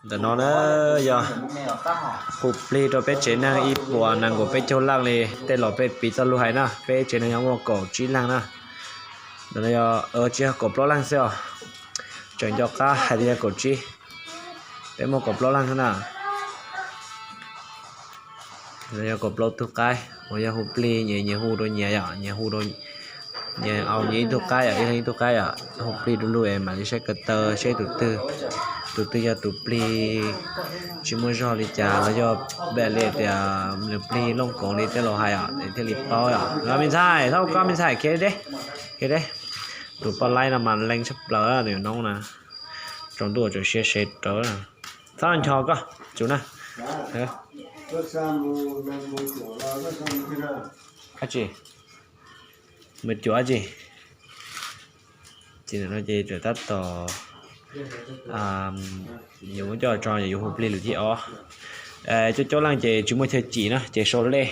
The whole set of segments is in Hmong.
Ntawm no na yog hu plig rau peb tsev neeg ib puas nees nkaum peb caug leej li. Tej laus peb piv txoj lus hais na, peb tsev neeg yog muaj kaum tsib leej na. Ntawm no yog tsis yog kaum plaub leej xwb os, tseem nco qab hais tias yog kaum tsib. Peb muaj kaum plaub leej xwb na. Yog kaum plaub tug qaib uas yog hu plig, nyias hu rau nyias yom, nyias hu rau nyias, au nyias ib tug qaib yom, ib leeg ib tug qaib yom, hu plig du lug es mam li saib ko taw seb tus twg, tus twg yog tus plig tsis muaj zog li cas los yog peb li tias nws plig looj koov li tej laus hais yom, es thiaj li paub yom. Me ntxhais, thauj koj me ntxhais, khiav deb, khiav deb. Tus poj laib no mas leej tshaj plaws, tus yuav noob na, tsaus ntuj tseem siav sev rawv. Txhob ncho koj, tsum na. Dab tsi? Mus cuam dab tsi? Ces ntawm no ces txawm tab tom yuav muab coj tso, yuav hu plig lwm thib ob. Cov coob leej ces tsis muaj chaw cim na ces sau lej.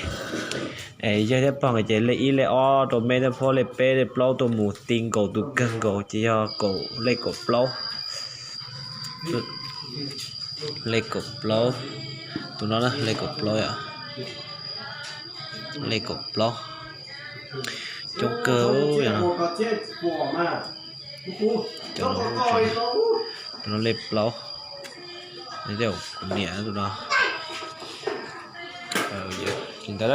Yawg thiab pog nkawd ces lej ib lej ob rau me, thiab phob lej peb lej plaub tuaj mus ti nkaus tus kawg nkaus ces yog kaum, lej kaum plaub. Lej kaum plaub. Tus no na, lej kaum plaub yom. Lej kaum plaub. Coob kawg yom. Tus no lej plaub. Kuv niam tus no. Tsis ntawd.